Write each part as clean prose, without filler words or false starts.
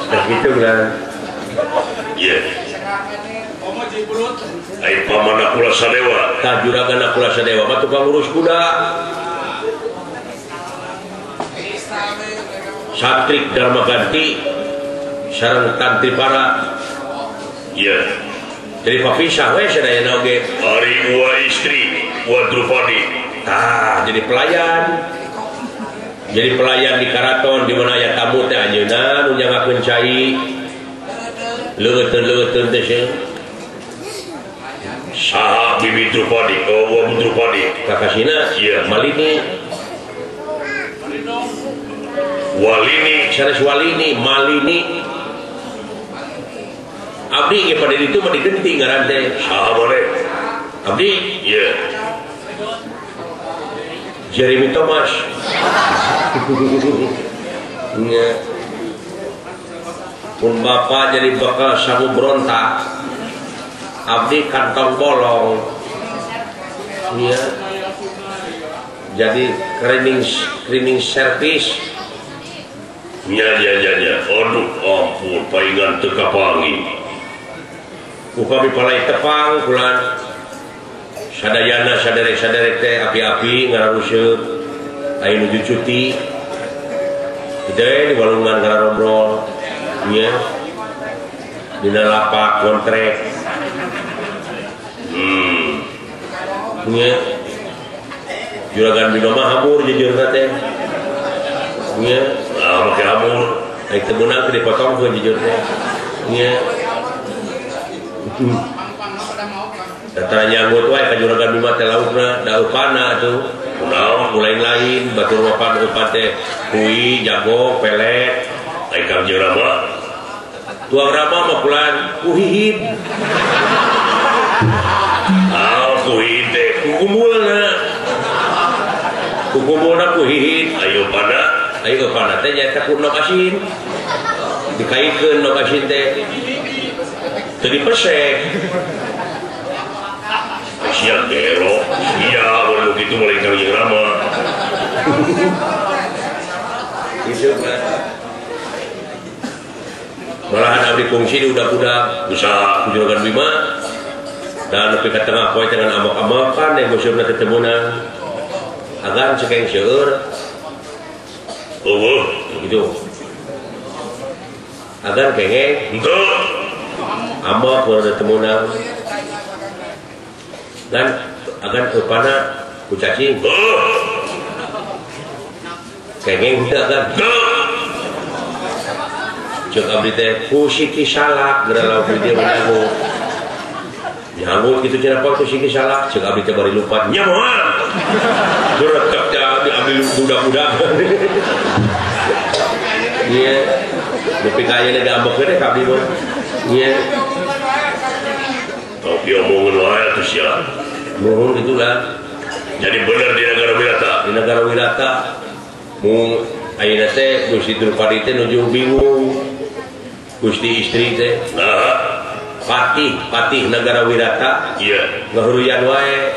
Nah gitu kan. Iya. Ai paman Nakula Sadewa. Tah juragan Nakula Sadewa mah tukang urus kuda. Satrik Dharma Ganti sareng tantri para. Iya. Jadi papisah we sadayana oge. Ari wa istri wa Drupadi. Tah jadi pelayan. Jadi pelayan di karaton di mana aya tamu teh anjeunna nu nyangakeun cai. Leuteun-leuteun teh sieun. Saha bibi Drupadi? Oh, wa Drupadi. Kakasina? Iya. Malini. Walini, sanes Walini, Malini. Abdi ge pada ditu mah digenti ngaran teh. Saha boleh? Abdi? Iya. Jeremy Thomas. Nya. Pun bapak jadi bakal sangu berontak. Abdi kantong bolong. Nya. Jadi cleaning service. Nya nya nya nya. Aduh ampun paingan teu kapangi. Upami palai tepang kulan sadayana saderek-saderek teh api-api ngararuseut aya nuju cuti teh di walungan ngararobrol nya dina lapak kontrek nya juragan Bima mah hambur jujurna teh nya ah make hambur ai teu meunang teu dipotongkeun jujur teh nya. Datang nyanggut wae ka juragan Bima teh laukna da eupana atuh. Kunaon lain-lain batur wapan eupan teh kui, jago, pelet. Ai ka Rama. Tuang Rama mah kulan kuhihid. Ah, kuhihid teh kukumulna. Kukumulna kuhihid. Ayo pada, ayo eupana teh nyaeta ku nok asin. Dikaitkeun nok asin teh. Jadi pesek. Siap gelo. Iya, waduh gitu mulai kali Rama. Itu kan. Malahan abdi kungsi di udah-udah bisa juragan Bima dan nepi ka tengah poe dengan amak-amakan yang gosipna teu temeunang. Agan cekeng seueur. Eueuh, gitu. Agan kengeng henteu. Amak baru temeunang. Dan agan eupana ku cacing. Kengeng henteu agan. Ceuk abdi teh ku siki salak geura lauk di dieu nyangut. Nyangut kitu cenah ku siki salak ceuk abdi teh bari lupat. Nya moal. Geretek teh abdi ambil budak-budak. Ieu nepi ka ayeuna diambekeun teh ka abdi mah. Iya. Tapi omongan wae atuh sia. Nuhun kitu lah. Jadi bener di negara Wirata. Di negara Wirata. Mung ayeuna teh Gusti Drupadi teh nuju bingung. Gusti istri teh. Nah, patih negara Wirata. Iya. Ngahuruyan wae.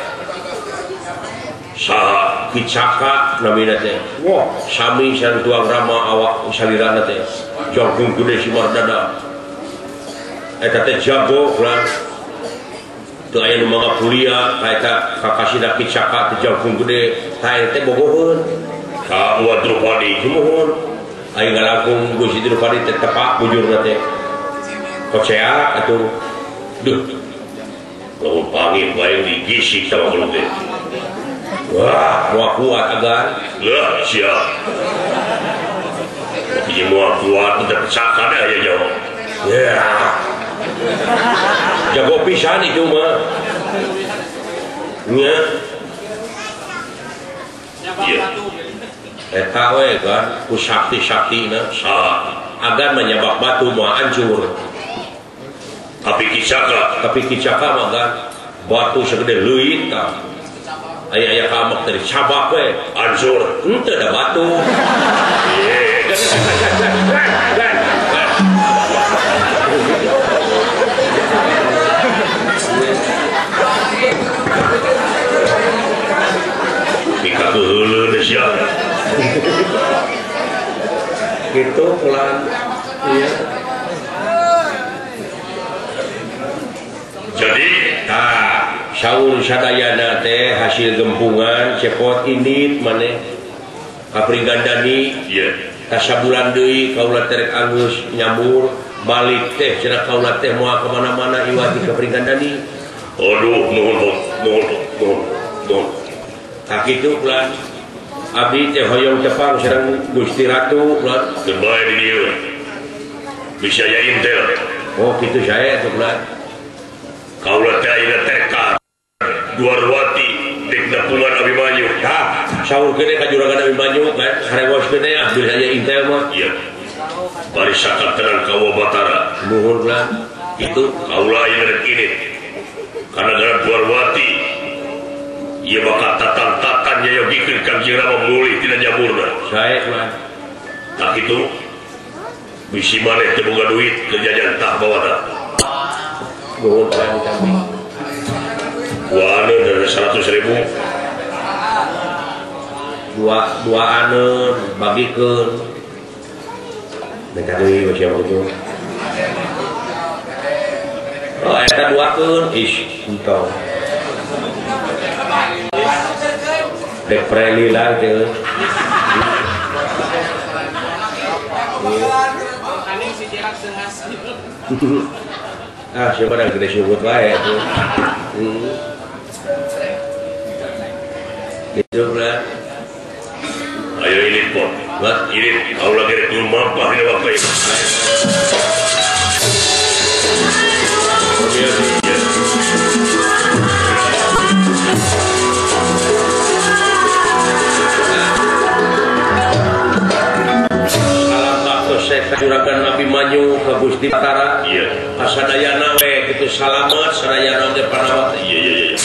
Saha Kicaka namina teh. Wah, sami sareng tuang Rama awak salirana teh. Jangkung gede si Mardada. Eta teh jago lah. Teu aya nu mangga kuliah ka eta kakasina Kicaka teh jangkung gede. Tah teh bogoheun ka wa Drupadi. Sumuhun. Aing ngalangkung Gusti Drupadi teh tepak bujurna teh. Koceak atuh. Duh. Lamun pangit bae digisik sama gelut teh. Wah, moal kuat agan. Lah sia. Tapi moal kuat teh pecahkan aya jauh. Ya. Jago pisan itu mah. Nya. Iya. Eta we kan ku sakti-saktina saha agan menyabak batu moal hancur. Tapi Kicaka mah kan batu segede leuit tah. Aya-aya kamak dari cabak we hancur. Henteu da batu. Pika keuheuleuh sia. Gitu pulang. Iya. Jadi tah saur sadayana teh hasil gempungan cepot indit maneh ka Pringgandani ieu kasabulan deui kaula terek anggeus nyambur balik teh cenah kaula teh moal ka mana-mana iwati ka Pringgandani. Aduh nuhun nuhun nuhun nuhun. Tah kitu ulah abdi teh hoyong tepang sareng Gusti Ratu ulah teu bae di dieu. Bisa aya intel. Oh kitu sae atuh ulah. Kaula teh ayeuna tekad Dwarwati dek nepungan Abimanyu. Tah saur gede ka juragan Abimanyu kan harewos gede ah bisa aya intel mah. Iya. Bari sakantenan ka Batara. Nuhun ulah. Itu kaula ayeuna rek init. Karena gara Dwarwati ieu bakal tatan-tatan nyayogikeun Kangjeng Rama mulih tina jamurna. Sae ulah. Tah kitu bisi maneh teu boga duit keur jajan tah bawa tah. Nuhun ulah kami. Dua ane dari 100.000. Dua ane bagikeun. Minta deui we sia ujung. Oh eta duakeun ih entong. Dek preli lah teh. Ah siapa dah gede sebut wae tuh. Gitu lah. Ayo ini pon. Buat ini kau lagi rek lumampah dina waktu ieu. Salam baktos saya juragan Abimanyu ka Gusti Batara. Iya. Kasadayana we kitu salamet sadayana teh panawa. Iya iya iya.